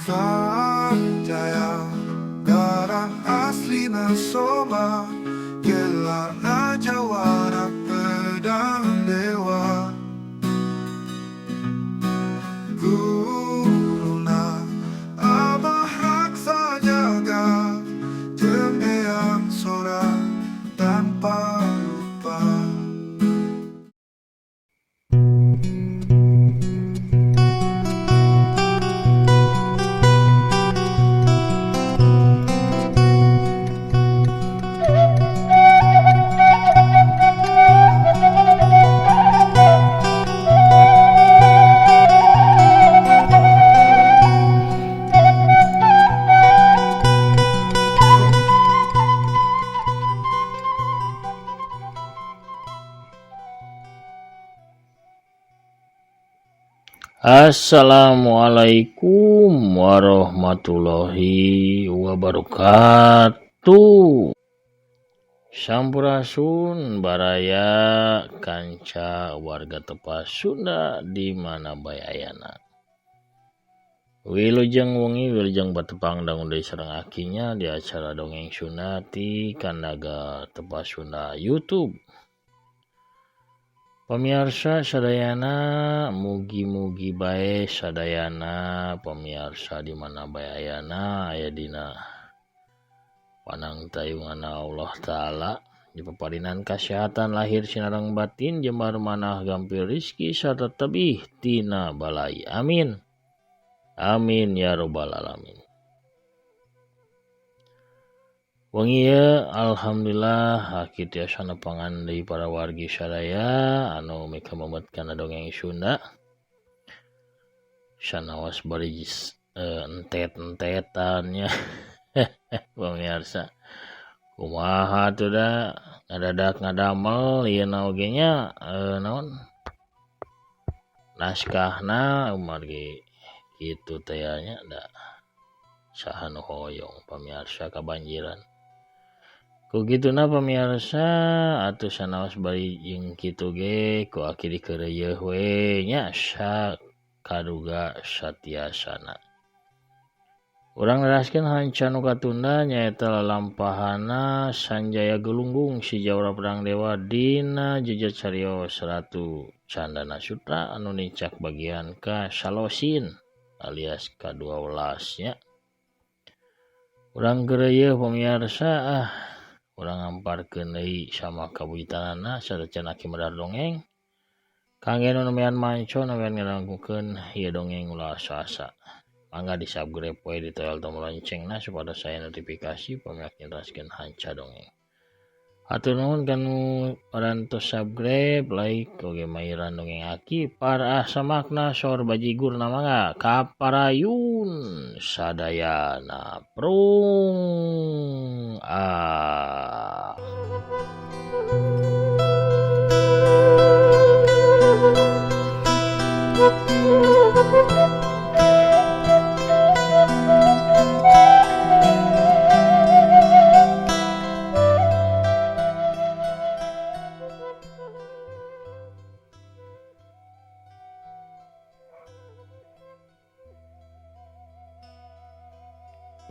Sanjaya, darah aslina Soma, gelarna jawara pedang dewa. Guruna Abah Raksa Jaga, jeung Eyang Sora tanpa lupa. Assalamualaikum warahmatullahi wabarakatuh. Sampurasun baraya kanca warga tepas Sunda di mana bae ayana. Wilujeng wengi wilujeng batepang dangu deui sareng akinya di acara dongeng Sunda ti Kandaga Tepas Sunda YouTube. Pamiarsa sadayana mugi-mugi bae sadayana pamiarsa di mana bae ayana aya dina panangtayungan Allah Ta'ala dipaparinan kasehatan lahir sinareng batin jembar manah gampil rizki sarta tebih tina balai. Amin. Amin ya robbal alamin. Wengi ieu alhamdulillah aki tiasa nepangan deui para wargi sadaya anu mikamemet kana dongeng Sunda. Sanaos bari entet-entetan nya. Pamirsa, kumaha atuh da ngadadak ngadamel ieu na oge nya naon naskahna margi kitu teh nya da saha nu hoyong pamirsa kabanjiran. Ku kituna pamirsa atuh sanaos bari jeung kitu ge ku aki dikeureuyeun we nya sakaduga satiasana. Urang neraskeun hanca nu katunda nyaeta lalampahana Sanjaya Gelunggung si Jawara Pedang Dewa dina jejak carios Ratu Candana Sutra anu nincak bagian ka salosin alias ka-12 nya. Urang keureuyeun pamirsa ah urang ngamparkeun deui sama kabuitanana satacan aki medar dongeng. Kangge nu nemean manco nemean ngadangkukeun ieu dongeng ulah asa-asa. Mangga di subscribe we di toel tombol loncengna supados aya notifikasi pami aki neraskeun hanca dongeng. Hatur nuhun kanu parantos subscribe, like, oge mairan dongeng aki para samakna sor bajigur mangga kaparayun sadayana prung ah.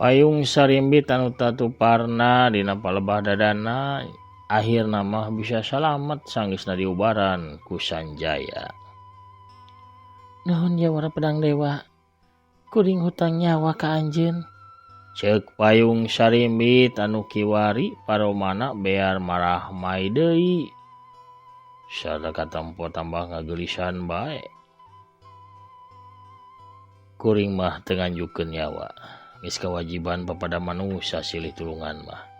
Payung Sarimbit anu tatuparna dina palebah dadana akhirna mah bisa salamet sanggeusna diubaran ku Sanjaya. Nuhun Jawara Pedang Dewa, kuring hutang nyawa ka anjeun. Ceuk Payung Sarimbit anu kiwari paromana bear marahmai deui. Sarta katempo tambah ngageulisan bae. Kuring mah teu nganjukeun nyawa. Geus kewajiban papada manusia silih tulungan mah.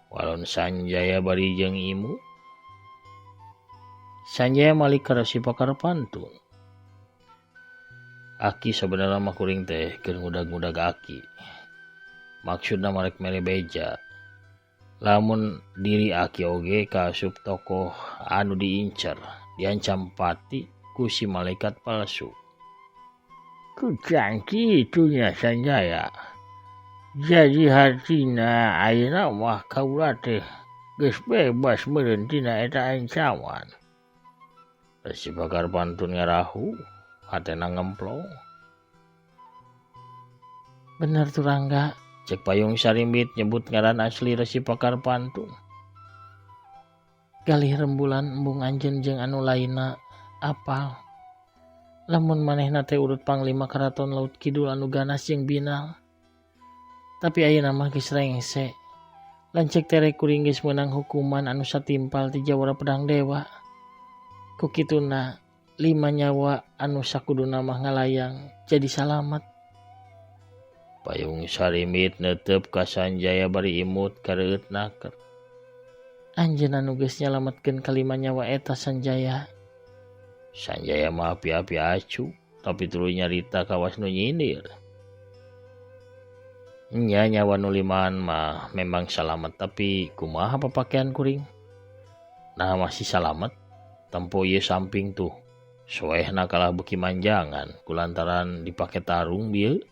Walon Sanjaya bari jeung imu. Sanjaya malik ka Resi Pakar Pantun. Aki sabenerna mah kuring teh keur ngudag-ngudag aki. Maksudna marek mere beja. Lamun diri aki oge kaasup tokoh anu diincer, diancam pati ku si malaikat palsu. Kucang kitu nya Sanjaya. Jadi hartina ayeuna mah kaula teh geus bebas meureun tina eta ancaman. Resi Pakar Pantun ngarahu, hatena ngemplong. Bener Turangga, cek Payung Sarimbit nyebut ngaran asli Resi Pakar Pantun. Galih Rembulan embung anjeun jeung anu lainna apal. Lamun manehna teh urut panglima Karaton Laut Kidul anu ganas jeung binal. Tapi ayeuna mah geus rengse. Lanceuk tere kuring geus meunang hukuman anu satimpal ti Jawara Pedang Dewa. Ku kituna 5 nyawa anu sakuduna mah ngalayang jadi salamet. Payung Sarimbit neuteup ka Sanjaya bari imut kareueut naker. Anjeunna nu geus nyalametkeun kalima nyawa eta Sanjaya. Sanjaya mah api-api acu, tapi tuluy nyarita kawas nu nyindir. Nya nyawa nu limaan mah memang salamet, tapi kumaha papakaian kuring? Nah masih salamet, tempo ieu samping tuh. Soehna kalah beuki manjangan kulantaran dipake tarung bieu.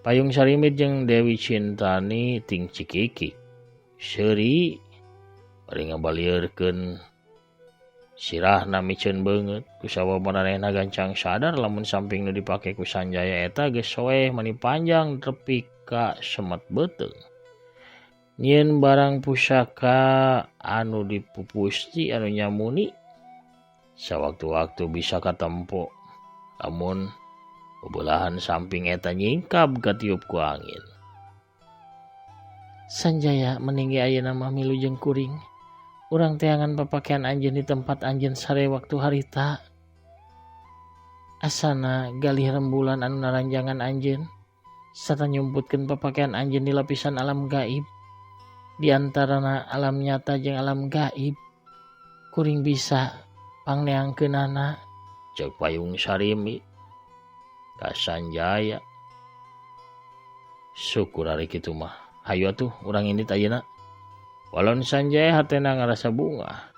Payung Sarimbit jeung Dewi Cintani ting cikikik. Seuri bari ngabalieurkeun sirahna miceun beungeut kusawa maranehna gancang sadar lamun samping nu dipake ku Sanjaya eta geus soeh mani panjang tepi ka semet beuteung. Nyieun barang pusaka anu dipupusti anu nyamuni sawaktu-waktu bisa katempo lamun bebelahan samping eta nyingkab katiup ku angin. Sanjaya meninggi ayeuna mah milu jeung kuring. Urang teangan papakaian anjeun di tempat anjeun sare waktu harita. Asana Galih Rembulan anu naranjangan anjeun sarta nyumputkeun papakaian anjeun di lapisan alam gaib. Di antarana alam nyata jeung alam gaib. Kuring bisa pangneangkeunana, ceuk Payung Sarimbit ka Sanjaya. Syukur ari kitu mah. Hayu atuh urang indit ayeuna. Walon Sanjaya hatena ngarasa bungah.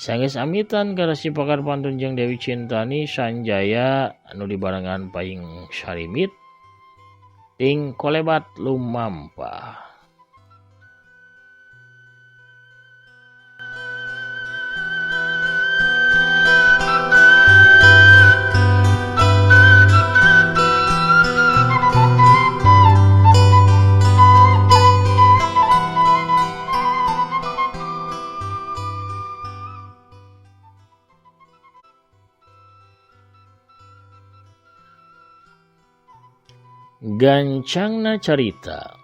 Sanggeus amitan ka Resi Pakar Pantun jeung Dewi Cintani, Sanjaya anu dibarengan Payung Sarimbit ting kolebat lumampah. Gancangna carita.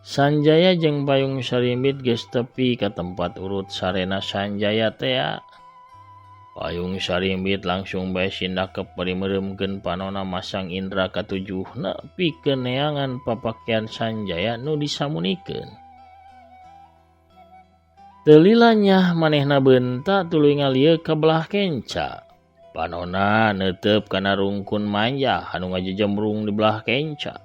Sanjaya jeung Payung Sarimbit geus tepi ka tempat urut sarena Sanjaya tea. Payung Sarimbit langsung bae sindakep bari meureumkeun panona masang indra katujuhna pikeun neangan papakean Sanjaya nu disamunikeun. Teu lila nyah manehna beunta tuluy ngalieu ka belah kenca. Panona neuteup kana rungkun manjah anu ngajejemrung di belah kenca.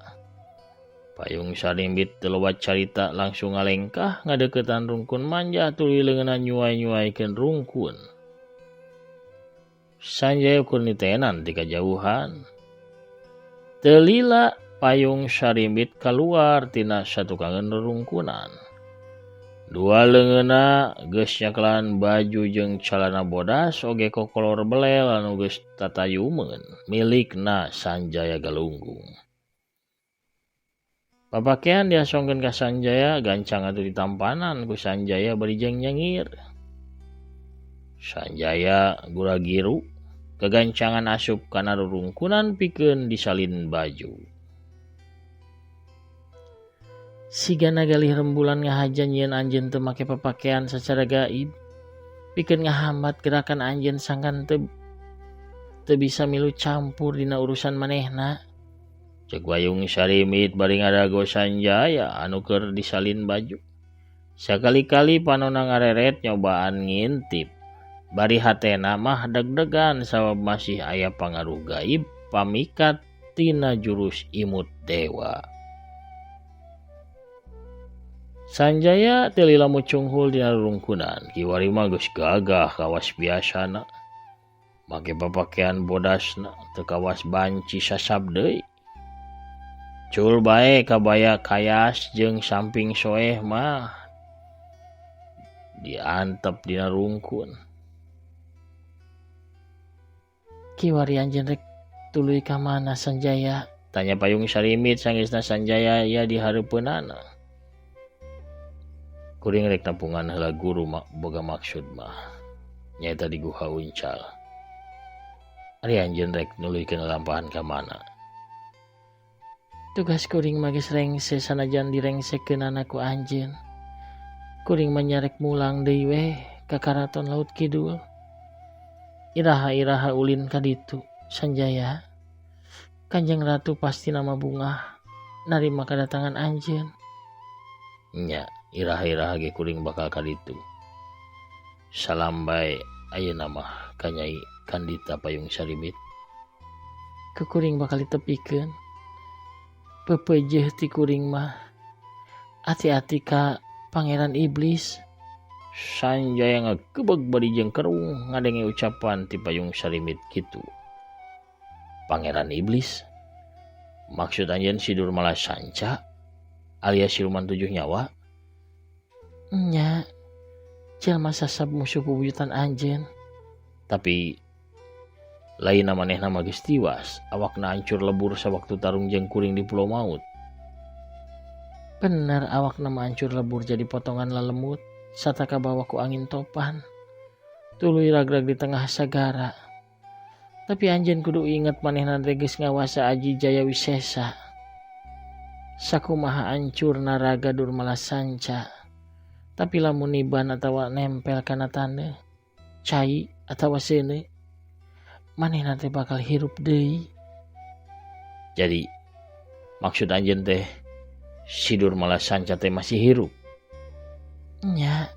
Payung Sarimbit teu loba carita langsung ngalengkah ngadeukeutan rungkun manjah tuluy leungeunna nyuai-nyuaikeun rungkun. Sanjaya ukur nitenan ti kajauhan. Teu lila Payung Sarimbit kaluar tina satukangeun rungkunan. Dua leungeunna geus nyakelan baju jeung calana bodas oge kokolor belel anu geus tatayumeun milikna Sanjaya Galunggung. Papakean diasongkeun ka Sanjaya gancang atuh ditampanan ku Sanjaya bari jeung nyengir. Sanjaya gura-giru kagancangan asup kana rurungkunan pikeun disalin baju. Sigana Galih Rembulan ngahaja nyieun anjeun teu make papakean sacara gaib pikeun ngahambat gerakan anjeun sangkan teu bisa milu campur dina urusan manehna. Ceuk Payung Sarimbit bari ngadago Sanjaya anu keur disalin baju. Sakali-kali panona ngareret nyobaan ngintip. Bari hatena mah deg-degan sabab masih aya pangaruh gaib pamikat tina jurus imut dewa. Sanjaya teu lila mucunghul dina rurungkunan, kiwari mah geus gagah kawas biasana. Make papakean bodasna teu kawas banci sasab deui. Cul bae kabaya kayas jeung samping soeh mah diantep dina rungkun. Kiwari anjeun rek tuluy ka mana Sanjaya? Tanya Payung Sarimit sanggeusna Sanjaya aya di hareupeunana. Kuring rek nepungan heula guru boga maksud mah nyaeta di Guha Uncal. Ari anjeun rek nuluykeun lalampahan ka mana? Tugas kuring mah geus rengse sanajan direngsekeunana ku anjeun. Kuring mah nyarek mulang deui weh ka Karaton Laut Kidul. Iraha-iraha ulin ka ditu Sanjaya. Kanjeng Ratu pasti nama bungah narima kedatangan anjeun. Nya, iraha-iraha ge kuring bakal ka ditu. Salam bae ayeuna mah ka Nyai Kandita Payung Sarimit. Ku kuring bakal ditepikeun. Pepeujeuh ti kuring mah ati-ati ka Pangeran Iblis. Sanjaya ngagebeg bari jeung kerung ngadenge ucapan ti Payung Sarimit kitu. Pangeran Iblis? Maksud anjeun si Durmala Sanca alias siluman 7 nyawa? Nya, jelma sasab musuh bubuyutan anjeun. Tapi lain manehna mah geus tiwas, awakna hancur lebur sawaktu tarung jeung kuring di Pulau Maut. Bener awakna mah hancur lebur jadi potongan lelemut sarta kabawa ku angin topan. Tuluy ragrag di tengah sagara. Tapi anjeun kudu inget manehna teh geus ngawasa Aji Jaya Wisesa. Sakumaha hancurna raga Durmala Sanca. Tapi lamun niban atawa nempel kana taneuh, cai atawa seuneu, manehna teh bakal hirup deui. Jadi maksud anjeun teh si Durmala Sanca teh masih hirup? Nya.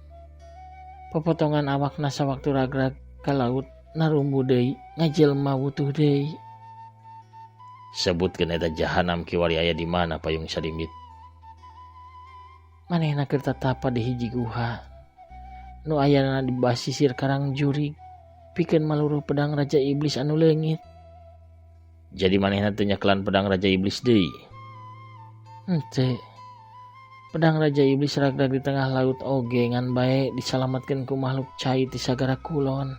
Popotongan awakna sawaktu ragrag ka laut narumbu deui ngajelma wutuh deui. Sebutkeun eta jahanam kiwari aya di mana Payung Sarimit? Manehna keur tatapa di hiji guha nu ayana di basisir Karang Jurig pikeun maluruh pedang Raja Iblis anu leungit. Jadi manehna teh nyekelan pedang Raja Iblis deui? Henteu. Pedang Raja Iblis ragrag di tengah laut oge ngan bae disalametkeun ku makhluk cai ti sagara kulon.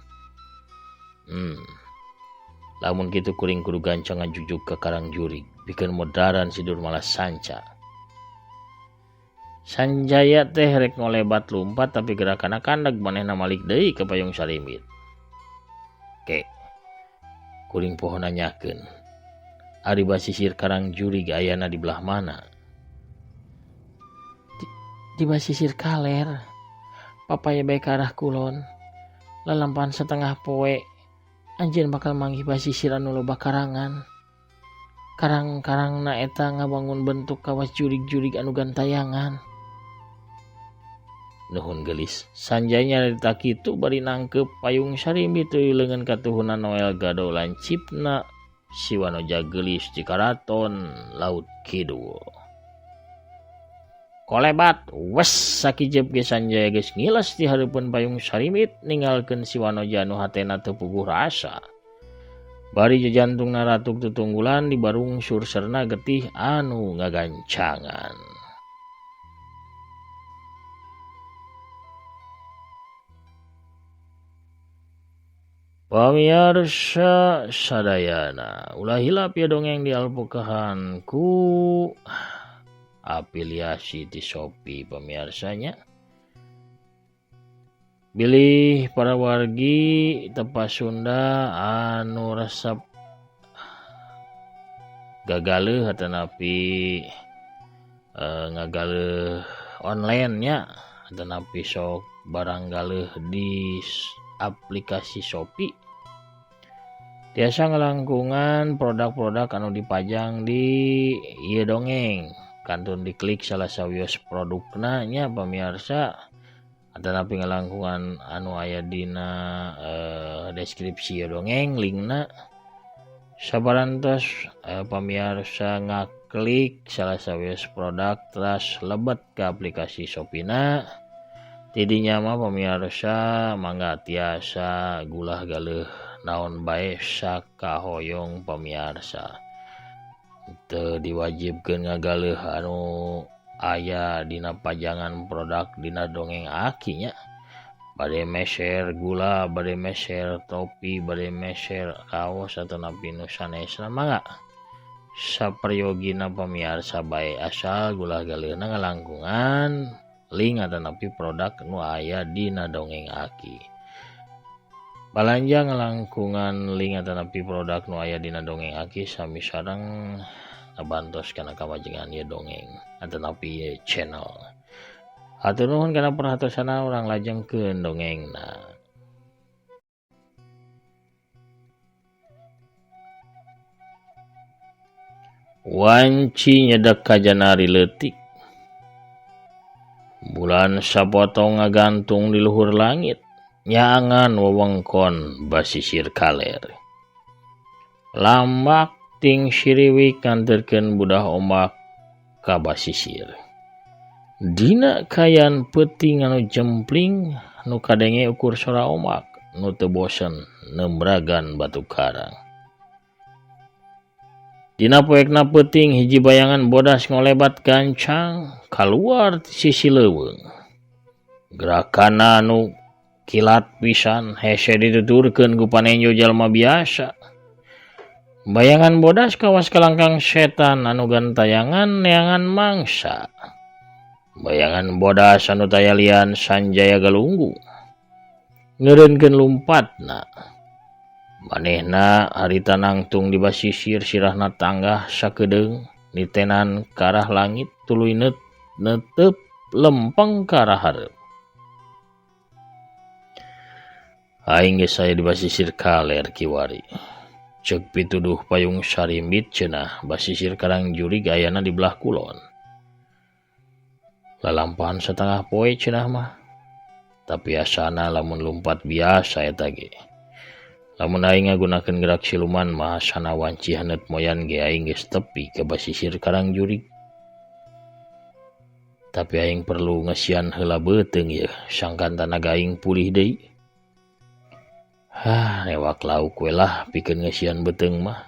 Lamun kitu kuring kudu gancang ngajujuk ka Karang Jurig pikeun modaran si Durmala Sanca. Sanjaya teh rek ngolebat lumpat tapi gerakanna kandeg manehna malik deui ka Payung Sarimit. Ke kuring poho nanyakeun. Ari basisir Karang Jurig ayana di belah mana? Di basisir kaler. Papaya bae ka arah kulon. Lalampahan setengah poe anjeun bakal manggih basisir anu loba karangan. Karang-karangna eta ngabangun bentuk kawas jurig-jurig anu gantayangan. Nuhun gelis. Sanjaya nyarita kitu bari nangkep Payung Sarimit teuy leungeun katuhunan Noel Gado lancipna si Wanoja Geulis di Karaton Laut Kidul. Kolebat wes sakijep ge Sanjaya geus ngiles di hareupeun Payung Sarimit ninggalkeun si Wanoja anu hatena teu puguh rasa. Bari jajantungna ratuk tutunggulan dibarungsur serna getih anu ngagancangan. Pamirsa sadayana, ulah hilap ya dongeng di alpukahan ku afiliasi di Shopee pamiarsanya. Bilih para wargi tepas Sunda anu resep gagaleuh atanapi ngagaleuh online nya atanapi sok barang galeuh di aplikasi Shopee tiasa ngalangkungan produk-produk anu dipajang di ieu dongeng kantun diklik salah sawios produkna nya pamirsa atanapi ngalangkungan anu aya dina deskripsi ieu dongeng linkna sabarantos pamirsa ngaklik salah sawios produk teras lebet ke aplikasi Shopee-na. Tidinya mah pamirsa mangga tiasa gulah galeuh naon bae sakahoyong pamirsa. Teu diwajibkeun ngagaleuh anu aya dina pajangan produk dina dongeng aki nya. Bade meser gula, bade meser topi, bade meser kaos atanapi nu sanesna mangga. Saperyogina pamiarsa bae asal gulah galeuhna ngalangkungan link atanapi produk nu aya dina Dongeng Aki. Balanja ngalangkungan link atanapi produk nu aya dina Dongeng Aki sami sareng ngabantos kana kamajengan ieu dongeng atanapi ieu channel. Hatur nuhun kana perhatosana, urang lajengkeun dongengna. Wanci nyedek ka janari leutik. Bulan sapotong ngagantung di luhur langit, nyaangan wewengkon basisir kaler. Lambak ting siriwik nganterkeun budah ombak ka basisir. Dina kayan peuting anu jempling nu kadenge ukur sora ombak nu teu bosen nembragan batu karang. Dina poekna peuting hiji bayangan bodas ngolebat gancang kaluar ti sisi leuweung. Gerakanna anu kilat pisan hese dituturkeun ku panenjo jalma biasa. Bayangan bodas kawas kalangkang setan anu gantayangan neangan mangsa. Bayangan bodas anu tayalian Sanjaya Galunggung. Ngeureunkeun lumpatna. Manehna harita nangtung di basisir sirahna tanggah sakedeung nitenan ka arah langit tuluy netep lempeng ka arah hareup. Aing geus aya di basisir kaler kiwari. Ceuk pituduh payung sarimbit cenah basisir Karang Jurig ayana di belah kulon. Lalampahan satengah poe cenah mah. Tapi asana lamun lumpat biasa eta ge. Lamun aing ngagunakeun gerak siluman mah asana wanci haneut moyan ge aing geus tepi ka basisir Karang Jurig. Tapi aing perlu ngesian heula beuteung ieu sangkan tanaga aing pulih deui. Hah, newak lauk we lah pikeun ngesian beuteung mah.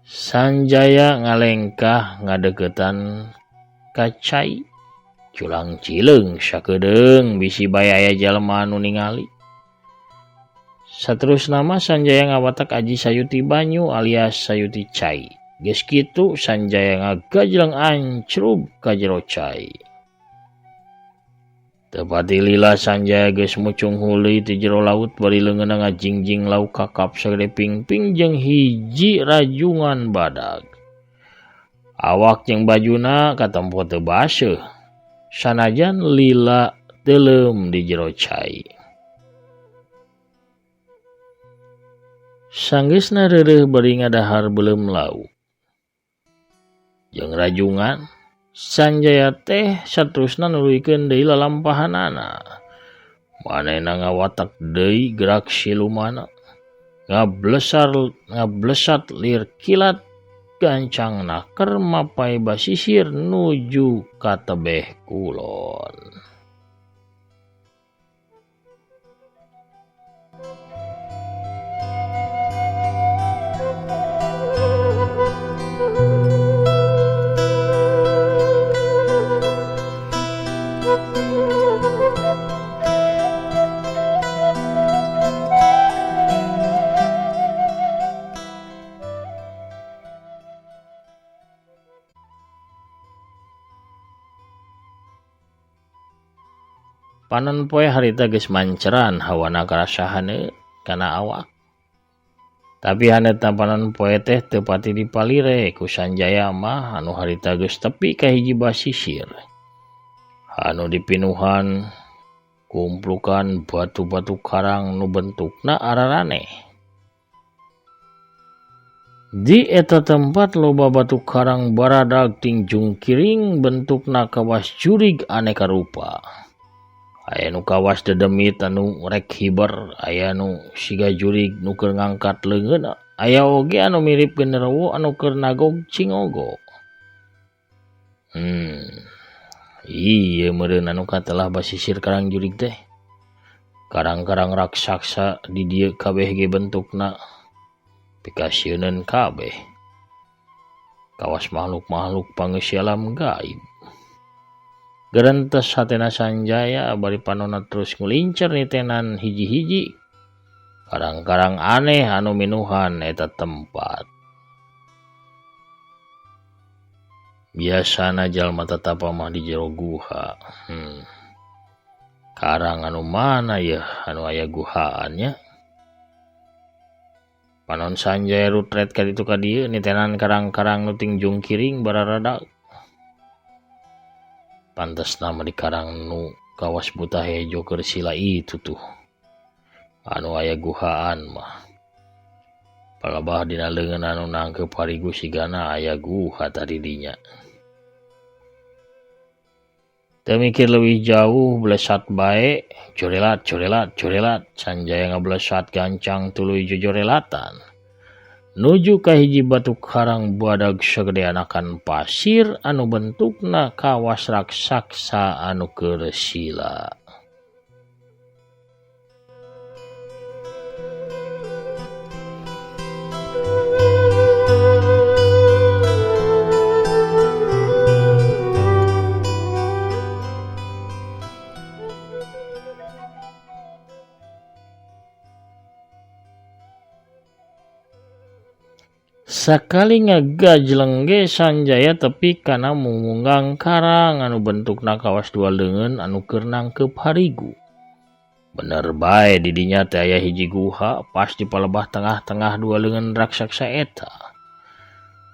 Sanjaya ngalengkah ngadeukeutan ka cai. Culang cileung sakedeung bisi bae aya jalma anu ningali. Saterusna mah Sanjaya ngawatak aji sayuti banyu alias sayuti cai. Geus kitu Sanjaya ngagajleng ancrub ka jero cai. Teu pati lila Sanjaya geus mucung huli ti jero laut bari leungeunna ngajingjing lauk kakap sagede pingping jeung hiji rajungan badag. Awak jeung bajuna katempo teu baseuh. Sanajan lila teuleum di jero cai. Sanggeusna reureuh bari ngadahar beuleum lauk jeung rajungan, Sanjaya teh saterusna nuluykeun deui lalampahanana. Manehna ngawatak deui gerak silumana, ngablesat lir kilat gancangna keur mapay basisir nuju ka tebeh kulon. Panon poe harita geus manceran hawana karasa haneut kana awak. Tapi haneutna panon poe teh teu pati dipalire ku Sanjaya mah anu harita geus tepi ka hiji basisir. Anu dipinuhan kumplukan batu-batu karang nu bentukna araraneh. Di eta tempat loba batu karang baradag ting jungkiring bentukna kawas jurig aneka rupa. Aya nu kawas dedemit anu rek hiber, aya nu siga jurig nu keur ngangkat leungeunna, aya oge anu mirip genderuwo anu keur nagog cingogo. Ieu meureun anu katelah basisir Karang Jurig teh. Karang-karang raksasa di dieu kabeh ge bentukna pikasieuneun kabeh. Kawas makhluk-makhluk pangeusi alam gaib. Gerentes hatena Sanjaya bari panonna terus ngulincer nitenan hiji-hiji karang-karang aneh anu minuhan eta tempat. Biasana jalma tatapa mah di jero guha. Karang anu mana yeuh anu aya guhaan nya. Panon Sanjaya rutret ka ditu ka dieu nitenan karang-karang nu tingjung kiring bararadak. Pantasna mah di karang nu kawas buta hejo keur sila itu tuh. Anu aya guhaan mah. Palebah dina leungeun anu nangkeup harigu sigana aya guha tadi dinya. Teu mikir leuwih jauh blesat bae, jorelat jorelat jorelat Sanjaya ngablesat gancang tuluy jojorelatan. Nuju ka hiji batu karang badag sagede anakan pasir anu bentukna kawas raksasa anu keur sila. Sakali ngagajleng ge Sanjaya tepi kana munggang karang anu bentukna kawas dua leungeun anu keur nangkeup harigu. Bener bae di dinya teh aya hiji guha pas di palebah tengah-tengah dua leungeun raksasa eta.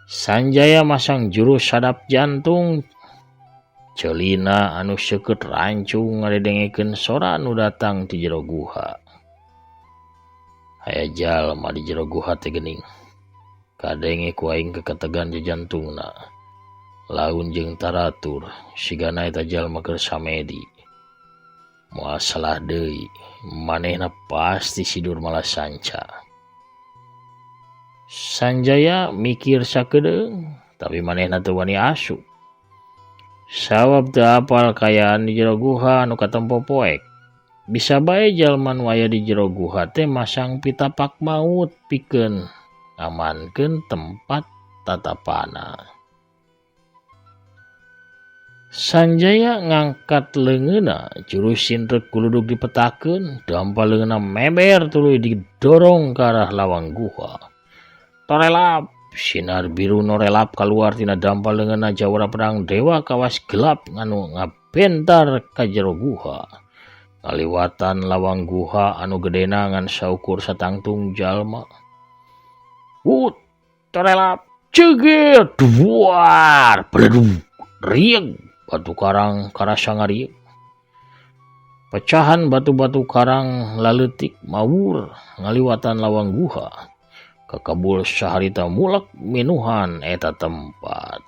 Sanjaya masang jurus sadap jantung, ceulina anu seukeut rancung ngadedengekeun sora anu datang ti jero guha. Aya jalma di jero guha teh geuning. Kadenge ku aing keketegan jantungna. Laun jeung taratur, sigana eta jalma keur samedi. Moal salah deui, manehna pasti si Durmala Sanca. Sanjaya mikir sakedeung, tapi manehna teu wani asup. Sawab teu apal kaayaan di jero guha anu katempo poek. Bisa bae jalma nu aya di jero guha teh masang pitapak maut pikeun ngamankeun tempat tatapana. Sanjaya ngangkat leungeunna, jurus sintrek kuluduk dipetakeun, dampa leungeunna meber tuluy didorong ka arah lawang guha. Torelap, sinar biru norelap kaluar tina dampa leungeunna jawara pedang dewa kawas gelap nganu ngabentar ka jero guha. Ngaliwatan lawang guha anu gedena ngan saukur satangtung jalma. Wut, torelap, cegir, duar, beledug, rieg, batu karang karasa ngarieg. Pecahan batu-batu karang laleutik mawur ngaliwatan lawang guha. Kakabul saharita mulak minuhan eta tempat.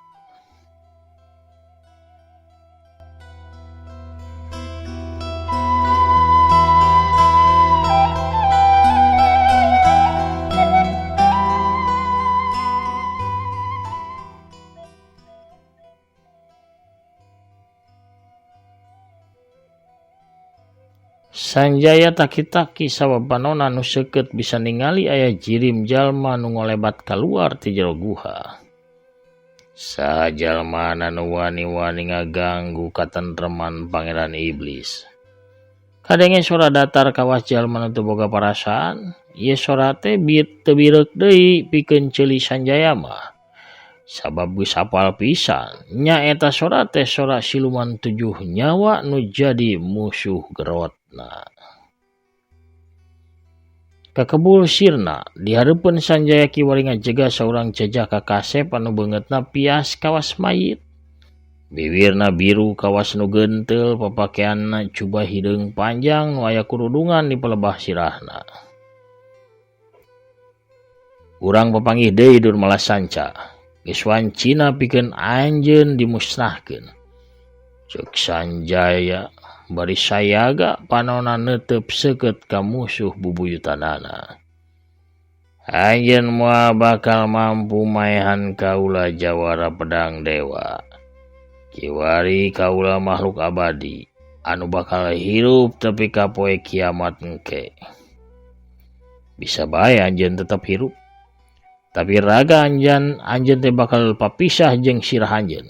Sanjaya taki-taki sabab panona nu seukeut bisa ningali aya jirim jalma nu ngolebat kaluar ti jero guha. Saha jalmana nu wani-wani ngaganggu katentreman Pangeran Iblis. Kadenge sora datar kawas jalma nu teu boga parasaan, ieu sora teh teu bireuk deui pikeun ceuli Sanjaya mah. Sabab geus apal pisan, nya eta sora teh sora siluman tujuh nyawa nu jadi musuh gerotna. Kakebul sirna, dihareupeun Sanjaya kiwari ngajega saurang jajah kakasep anu beungeutna pias kawas mayit. Biwirna biru kawas nu genteul, papakeanna jubah hideung panjang nu aya kurudungan di pelebah sirahna. Urang papanggih deui Durmala Sanca. Geus wancina pikeun anjeun dimusnahkeun. Ceuk Sanjaya bari sayaga panona neuteup seukeut ka musuh bubuyutanana. Anjeun moal bakal mampu maehan kaula jawara pedang dewa. Kiwari kaula makhluk abadi anu bakal hirup tepi ka poe kiamat engke. Bisa bae anjeun tetep hirup. Tapi raga anjeun teh bakal papisah jeung sirah anjeun.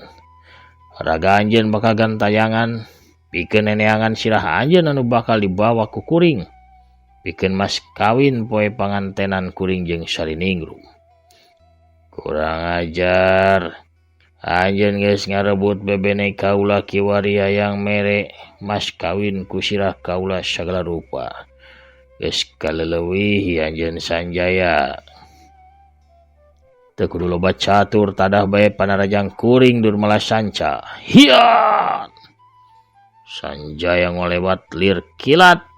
Raga anjeun bakal gantayangan pikeun neneangan sirah anjeun anu bakal dibawa ku kuring. Pikeun mas kawin poe pangantenan kuring jeung Sariningrum. Kurang ajar. Anjeun geus ngarebut bebene kaula kiwari hayang mere mas kawin ku sirah kaula sagala rupa. Geus kaleleuwih anjeun Sanjaya. Teu kudu loba catur tadah bae panarajang kuring Durmala Sanca. Hiat! Sanjaya ngolewat lir kilat.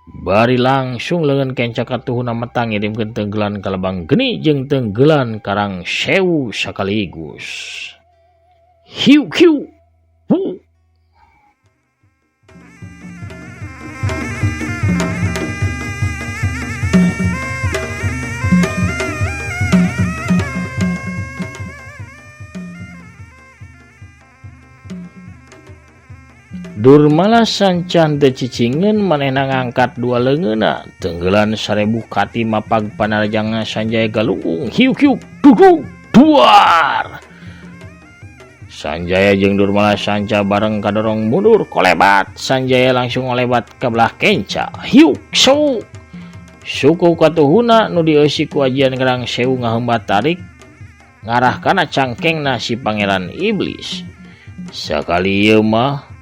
Bari langsung leungeun kenca katuhuna metang ngirimkeun tenggelan kalebang geni jeung tenggelan karang sewu sakaligus. Hiu hiu. Hu. Durmala Sanca teu cicingeun manehna ngangkat dua leungeunna tenggelan 1000 kati mapag panarajang Sanjaya Galunggung. Hiu hiu dudu duar. Sanjaya jeung Durmala Sanca bareng kadorong mundur kolebat. Sanjaya langsung ngolebat ka belah kenca. Hiu su. Suku katuhuna nu dieusi ku ajian Gerang Sewu ngahembat tarik ngarah kana cangkengna si Pangeran Iblis. Sakali ieu mah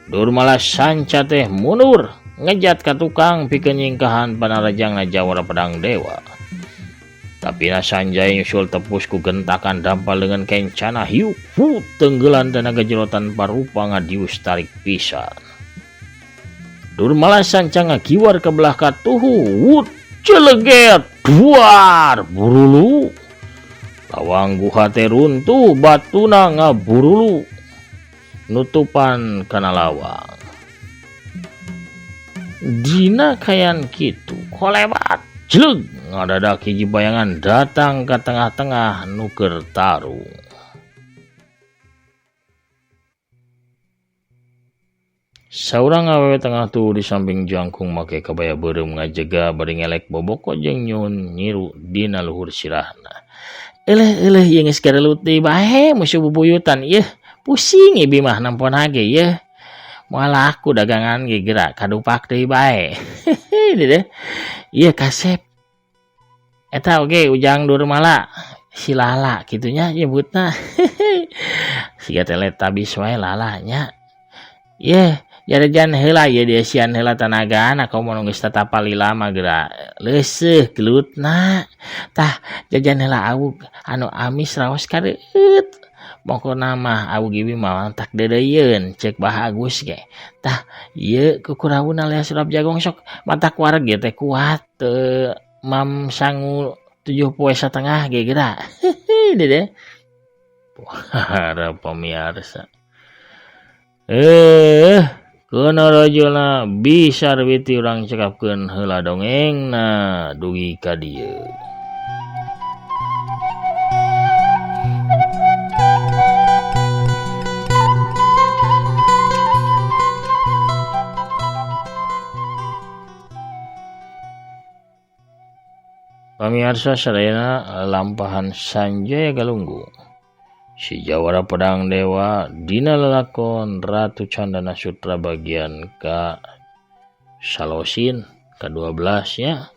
Durmala Sanca teh mundur ngejat ka tukang pikeun nyingkahan panarajangna Jawara Pedang Dewa. Tapi na Sanjaya nyusul tepus ku gentakan dampal dengan kencana hiu hu tenggelan tenaga jero tanpa rupa ngadius tarik pisan. Durmala Sanca ngakiwar ke belah katuhu wut celeget duar burulu. Lawang guha teh runtuh batuna ngaburulu nutupan kana lawang. Dina kayan kitu kolebat jleg ngadadak hiji bayangan datang ke tengah-tengah nu keur tarung. Saurang awewe tengah tuh di samping jangkung make kabaya beureum ngajega bari ngelek boboko jeung nyun nyiru dina luhur sirahna. Eleh eleh ieu geus garelut deui bae musuh bubuyutan ieu. Pusing ibi mah nampon hage ye. Moal laku dagangan ge geura kadupak deui bae. Deh. Ieu kasep. Eta oge Ujang Durmala si Lala kitu nya nyebutna. Siga teletabis wae Lala nya. Ye, jarejan heula ye diasian heula tanagana komo nu geus tatapa lila mah geura leuseuh gelutna. Tah jajan heula awug anu amis raos kareueut. Pokona mah awug ibi mah tak deudeuyeun ceuk Bah Agus ge. Tah ieu kukurawun alias urap jagong sok matak wareg ge teh kuat teu mam sangu 7 poe satengah ge geura. Dede. Para pamiarsa. Keuna rajulna bisa witi urang cekapkeun heula dongengna dugi ka dieu. Pamiarsa sadayana lampahan Sanjaya Galunggung si Jawara Pedang Dewa dina lalakon Ratu Candana Sutra bagian ka salosin ka-12 nya.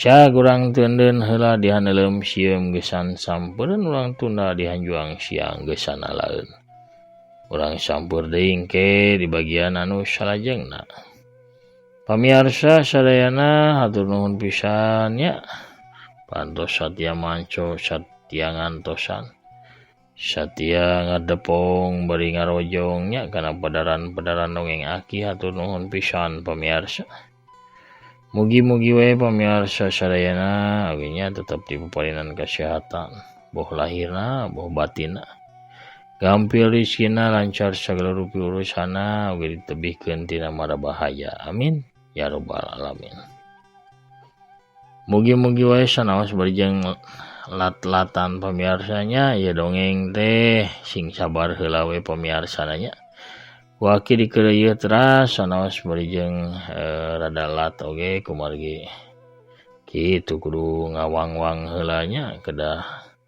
Cag urang teundeun heula dihaneuleum sieum geusan sampeureuan urang tunda dihanjuang siang geusan alaeun. Urang sampeur deui engke di bagian anu salajengna. Pamiarsa sadayana hatur nuhun pisan nya. Pantos satia manco satia ngantosan satia ngadepong bari ngarojong nya kana pedaran-pedaran dongeng aki hatur nuhun pisan pamiarsa. Mugi-mugi we pamiarsa sadayana oge nya tetep dipaparinan kesehatan boh lahirna boh batinna. Gampil rizkina lancar sagala rupi urusana oge ditebihkeun tina mara bahaya. Amin ya robbal alamin. Mugi-mugi wae sanaos bari jeung lat-latan pamiarsanya ya dongeng teh sing sabar heula we pamiarsana nya. Waki dikeureuyeut teras sanaos bari jeung rada lat oge kumargi kitu kudu ngawang-wang heula nya kedah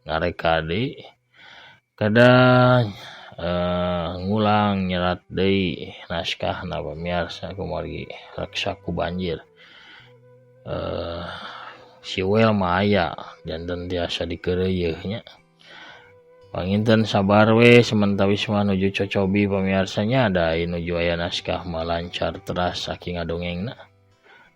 ngareka deui kedah ngulang nyerat deui naskahna pamiarsa kumargi reksa ku banjir. Si wel mah aya janten tiasa dikeureuyeut nya. Panginten sabar we sementawis mah nuju cocobi pamiarsa nya da nuju aya naskah mah lancar teras saking ngadongengna.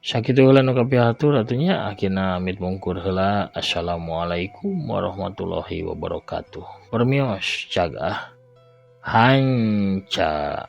Sakitu heula nu kapihatur atuh nya akhirna amit mungkur heula. Assalamualaikum warahmatullahi wabarakatuh. Permios cag ah. Hanca.